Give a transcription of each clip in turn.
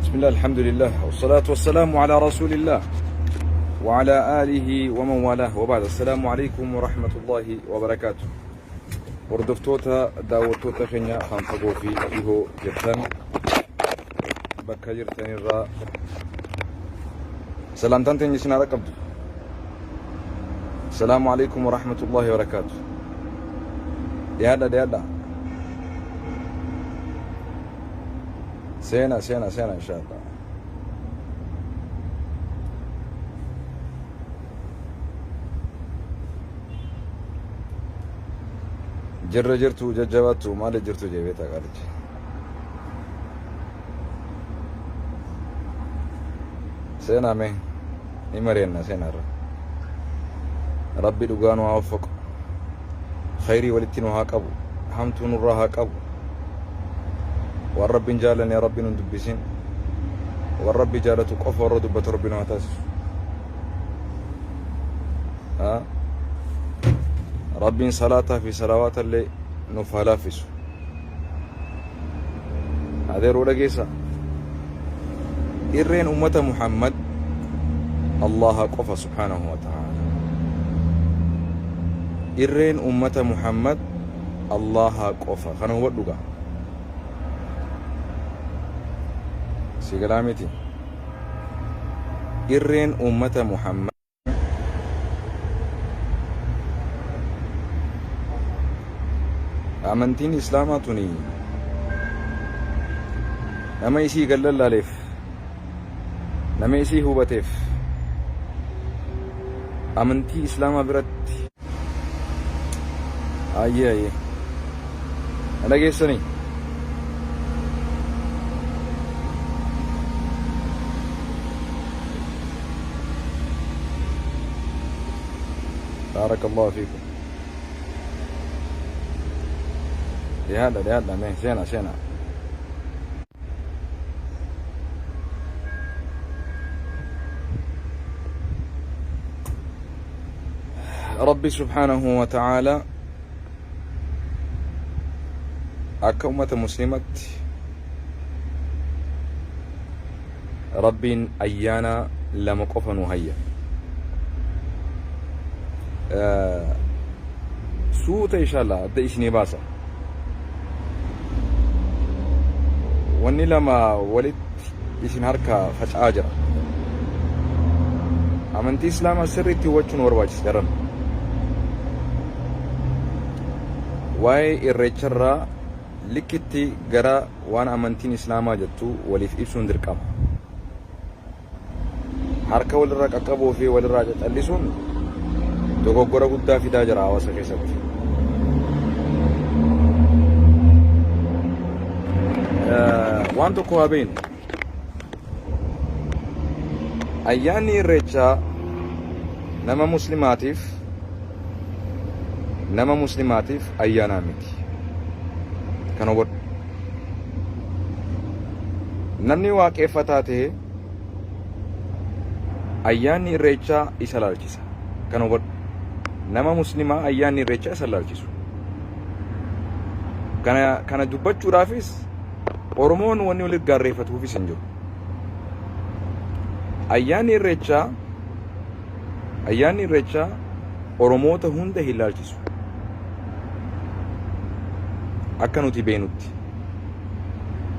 Bismillah, alhamdulillah, wassalatu wassalamu ala rasulillah wa ala alihi wa man walah wa ba'd. Assalaamu alaikum wa rahmatullahi wa barakaatu. Hordoftoota daawwattoota keenya kan fagoo fi dhihoo jirtan bakka jirtanirraa salaamtaan teenya isin haa dhaqqabdu. Assalaamu alaikum wa rahmatullahi wa barakaatu. Dhiyaadha dhiyaadha. Seena seena seena inshallah. Jirra jirtu jajjabaattu maali jirtu jee beektaa qaalichi. Seenaa mee ni mari'anna seenaarra. Rabbi dhugaa nu haa waffaqu. Khayrii walitti nu haa qabu. Hamtuu nurraa haa qabu. Waan Rabbi hin jaallanne Rabbi nun dubbisin. Waan Rabbi jaalatu qofa warra dubbatu Rabbi nu haa taasisu. Haa? Rabbiin salaataa fi salawaata illee nuuf haa laaffisu. Adeeroo dhageessa. Irreen ummata Muhammad Allaha qofa subhaanahu wa ta'ala. Irreen ummata Muhammad Allaha qofa. Kana hubadhu gaa. Si galaa miti. Irreen ummata Muhammad Amantiin Islaamaa tuni nama isii gad lallaaleef, nama isii hubateef, amantii Islaamaa biratti ayyee ayyee na dhageessanii? Baarakallahu fiikum. Dhiyaadha dhiyaadha mee seena seena. Rabbi subhaanahu wa ta'aala akka ummata muslimatti Rabbiin ayyaana lama qofa nu hayyame. Suuta inshallah adda isinii baasa. Wanni lama walitti isin harka faca'aa jira. Amantii Islaamaa sirriitti hubachuu nu barbaachisa daran. Waa'ee irreecharraa Likkitti gara waan amantiin Islaamaa jettu waliif ibsuun dirqama. Harka walirraa qaqqabuu fi walirraa cacallisuun dogoggora guddaa fidaa jira hawaasa keessatti. Waan tokko haa beeknu. Ayyaanni Irreechaa nama muslimaatiif nama muslimaatiif ayyaanaa miti. Kana hubadhu. Namni waaqeffataa ta'e ayyaanni Irreechaa isa laalchisa. Kana hubadhu. Nama muslimaa ayyaanni Irreechaa isa laalchisu. Kana kana dubbachuudhaafis Oromoon wanni walitti gaarreeffatuufis hin jiru. Ayyaanni Irreechaa Ayyaanni Irreechaa Oromoota hunda hin laalchisu. Akka nuti beenutti.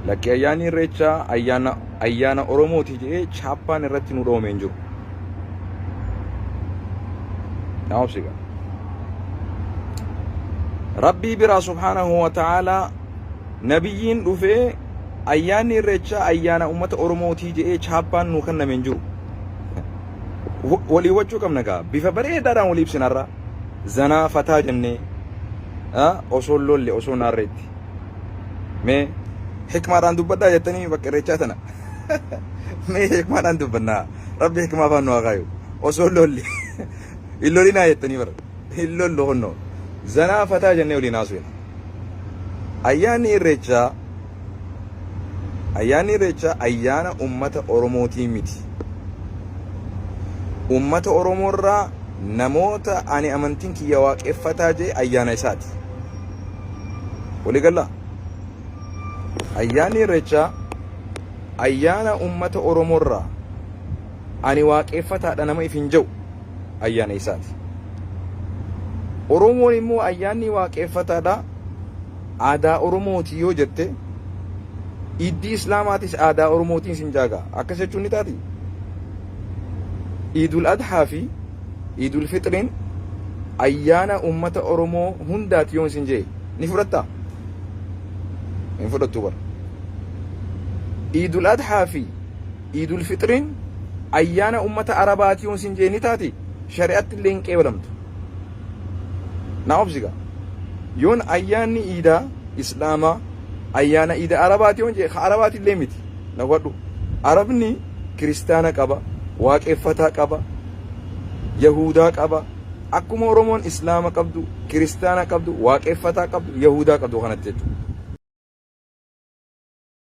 Lakki ayyaanni Irreechaa ayyaana ayyaana Oromooti jedhee chaappaan irratti nu dhoome hin jiru. Naa obsiga. Rabbii biraa subhaanahu wa ta'aalaa Nabiyyiin dhufee ayyaanni Irreechaa ayyaana uummata Oromootii jedhee chaappaan nuu kenname hin jiru. Walii hubachuu qabna gaa. Bifa bareedaadhaan walii ibsina har'a. Zanaa fataa jennee osoo hin lolle osoo hin aarreetti. Mee hikmaadhaan dubbadhaa jettanii bakka Irreechaa tana. Mee hikmaadhaan dubbannaa. Rabbi hikmaa afaan nu haa kaayu. Osoo hin lolle. Hin lolinaa jettanii bara. Hin lollu kunnoo. Zanaa fataa jennee waliin haasofna. Ayyaanni Irreechaa Ayyaanni Irreechaa ayyaana ummata Oromootii miti. Ummata Oromoo irraa namoota ani amantiin kiyya waaqeffataa jee ayyaana isaati. Walii gallaa? Ayyaanni Irreechaa Ayyaana ummata Oromoorraa ani waaqeffataadha nama if hin jedhu ayyaana isaati. Oromoon immoo ayyaanni waaqeffataadha aadaa Oromooti yoo jette, iddii Islaamaatis aadaa Oromootiin sin jaaga. Akkas jechuun ni taati. Iidul Adhaa fi Iidul Fixriin ayyaana ummata Oromoo hundaati yoon isin jee ni fudhattaa? Hin fudhattu bara. Iidul Adhaa fi Iidul Fixriin ayyaana ummata Arabaati yoon isin jee ni taati? Shari'atti illee hin qeebalamtu. Naa obsiga. Yoon ayyaanni iidaa Islaamaa ayyaana iida Arabaati yoon jee ka Arabaati illee miti. Na hubadhu. Arabni kiristaana qaba, waaqeffataa qaba, Yahudaa qaba. Akkuma Oromoon Islaama qabdu, kiristaana qabdu, waaqeffataa qabdu, Yahudaa qabdu kanatti jechuudha.